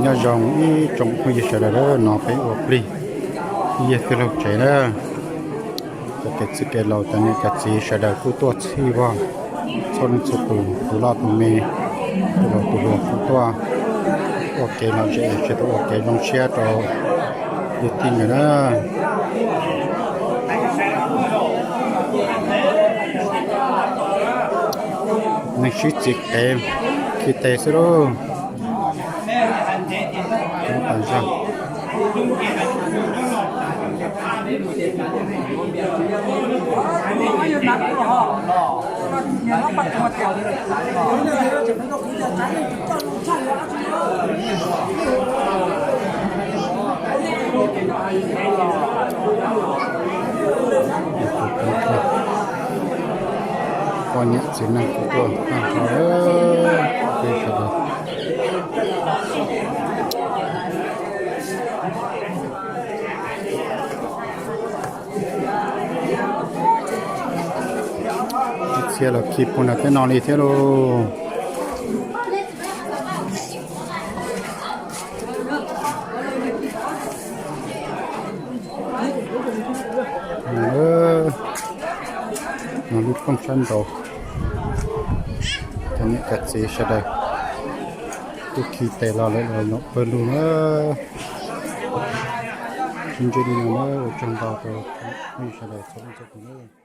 Nyob zoo ib tsoom phooj ywg sawv daws, no peb ua plig ib yam tij laug tsev na. Cov kev txwj kev laus, cov niam cov txiv sawv daws kuj tuaj txhij vog, txhua leej txhua tus, tus loj tus me, tus laus tus hluas kuj tuaj ua kev lom zem, tsis tau ua kev zoo siab rau yus tij nkawd na. Neeg sib txiv qev khi tes xwb lauj. Poj niam txiv neej kuj tuaj tag nrho lawm. Ib txhia los khi puag nram tej no li thiab lauj. No lub rooj sab nraud, cov niam cov txiv sawv daws kuj khi tes los lawv los nyuam pawg lug na. Sib ntsib li no na, ua tsaug ntau rau phooj ywg sawv daws txhua leej txhua tus na.